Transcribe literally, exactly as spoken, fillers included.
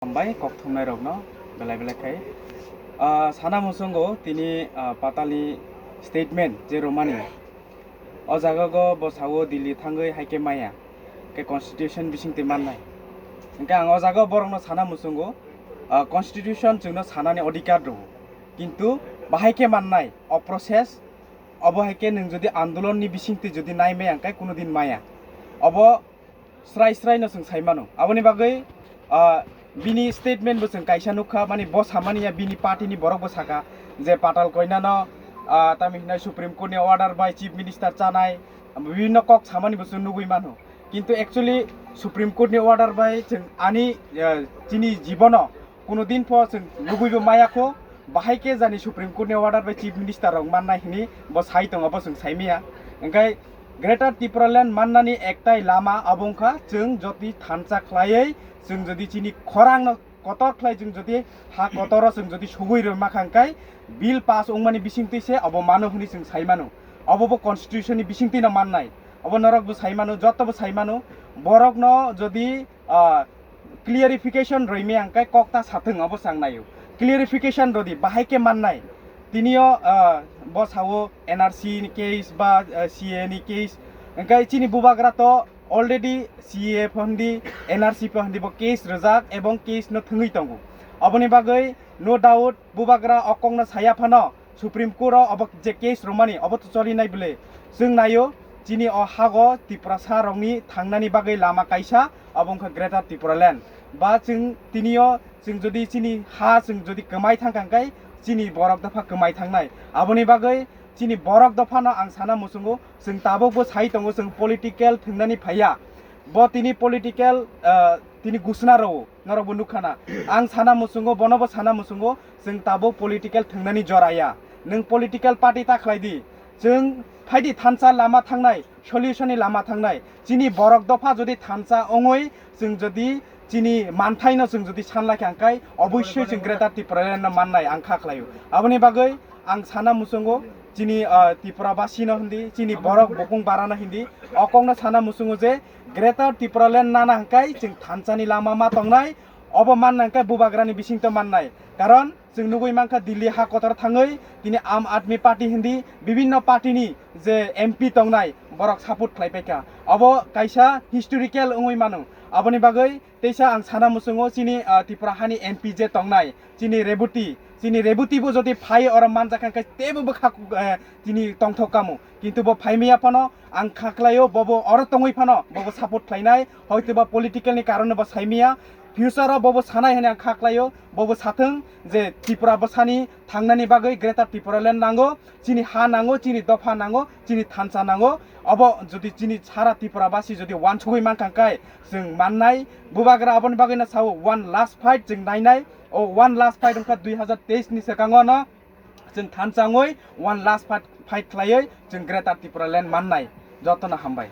Hambai kok thumnai rokno belai belai khai. Ah, sana muchungo tini, ah, Patalni statement je romani. O jaga go bo sao Delhi thangwi hai khe maya. Khe constitution bising twi mannai. Hingkhe ang o jaga borokno sana muchungo, ah, constitution chwngno sanani odhikar rwo. Kintu bahai khe mannai o process, obo hai khe nwng jodi andolonni bising twi jodi nai maya hingkhe kuno din maya. Obo srai srai no chwng sai mano. Aboni bagwi, ah, bini statement bo chwng kaisa nukha, mani bo samani ya bini party ni borok bo saka je Patal Koina no, ah, tamo hinai Supreme Court ni order bai Chief Minister chanai, bibhinno kok samani bo chwng nugwi mano. Kintu actually Supreme Court ni order bai chwng ani, ah, chini jibono kuno din pho chwng nugwibo maya kho, bahai khe jani Supreme Court ni order bai Chief Minister rok mannai hini bo sai tongo, bo chwng sai maya. Hingkhe Greater Tipraland mannani ektai lama abo wngkha chwng jodi thansa khlaiwi chwng jodi chini khorang no kotor khlai chwng jodi ha kotor o chwng jodi sugwi rwma kha hingkhe bill pass wngmani bising twi se obo mano hwnwi chwng sai mano. Obo bo constitution ni bising twi no mannai. Obo norok bo sai mano, joto bo sai mano. Borok no jodi, ah, clarification rwimya hingkhe kok ta sathwng obo chwng naio. Clarification rwdi, bahai khe mannai. Tinio, ah, bo sao N R C ni case ba, ah, C A A ni case. Hingkhe chini bubagra to already C A A pho hindi, N R C pho hindi bo case rwjak ebong case no thwngwi tongo. Oboni bagwi no doubt bubagra o kokno saya phano Supreme Court o obo je case romani obo to cholinai bwle. Chwng naio chini o hago Tiprasa rokni thangnani bagwi lama kaisa, obo wngkha Greater Tipraland. Ba chwng tinio chwng jodi chini ha chwng jodi kwmai thangkha hingkhe chini borok dopha kwmai thangnai. Aboni bagwi chini borok dophano ang sana muchungo, chwng tabukbo sai tongo chwng political thwngnani phaiya. Bo tini political, ah, tini gusna rwo. Norokbo nukha na. Ang sana muchungo, bonobo sana muchungo, chwng tabuk political thwngnani jora ya. Nwng political party ta khlai di. Chwng phaidi thansa lama thangnai, solution ni lama thangnai. Chini borok dopha jodi thansa wngwi, chwng jodi chini manthaino chwng jodi sanlai kha hingkhe obossoi chwng Greater Tipraland no mannai ang kha khlaio. Aboni bagwi ang sana muchungo chini, ah, Tripura basino hindi, chini borok bokong barano hindi, o kokno sana muchungo je Greater Tipraland nana hingkhe chwng thansani lama ma tongnai, obo manna hingkhe bubagrani bisingtwi mannai. Karon chwng nugwi mankha Delhi ha kotor thangwi tini Aam Aadmi Party hindi bibhinno party ni je M P tongnai borok support khlai paikha. Obo kaisa historical wngwi mano. Aboni bagwi teisa ang sana muchungo chini, ah, Tripura hani M P je tongnai, chini Reboti, chini Reboti bo jodi phai oro manjak kha khe teibo bwkha, eh, chini tongthok kamo. Kintu bo phaimaya phano ang kha khlaio, bobo oro tongwi phano bobo support khlainai, hoitoba political ni karon bo saimaya. Future o bobo sanai hwnwi ang kha khlaio, bobo sathwng je Tripura bwsani thangnani bagwi Greater Tipraland nango, chini ha nango, chini dopha nango, chini thansa nango. Obo jodi chini sara Tripura basi jodi wansugwi mankha hingkhe chwng mannai. Bubagra aboni bagwino sao one last fight chwng nainai. O one last fight wngkha dui hazar teis ni swkango no chwng thansa wngwi one last fight, fight khlaiwi chwng Greater Tipraland mannai. Jotono hambai.